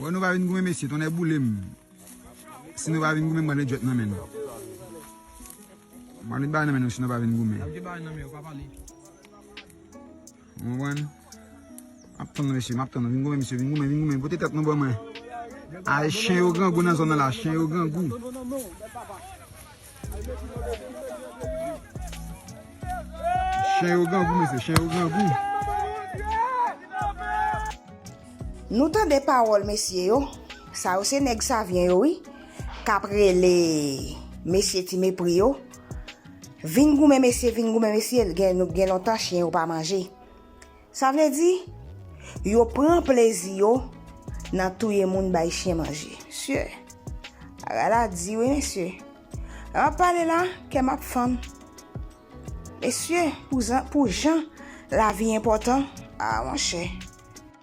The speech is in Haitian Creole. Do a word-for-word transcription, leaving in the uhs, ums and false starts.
Bon, nou pa vin goumen, mesye, tonnè boule m. Si nou pa vin goumen, m pral met djwèt nan men nou. M pral met bagay nan men nou si nou pa vin goumen. Ou konprann? M ap tann nou, mesye, m ap tann nou. Vin goumen, mesye, vin goumen, vin goumen. Pote tèt nou ban mwen. Ay, chen yo grangou nan zòn nan la, chen yo grangou. Chen yo grangou, mesye, chen yo grangou. Nou tande pawòl mesye yo. Sa yo se nèg Savyen yo, wi. K ap rele mesye Ti Mepri yo. Vin goumen, mesye, vin goumen, mesye. Gen, gen lontan chen yo pa manje. Sa vle di, yo pran plezi yo nan touye moun, bay chen manje. Mesye, bagay la di wi, mesye. Lè m ap pale la, kè m ap fann. Mesye, pou jan, pou jan lavi enpòtan, a, monchè.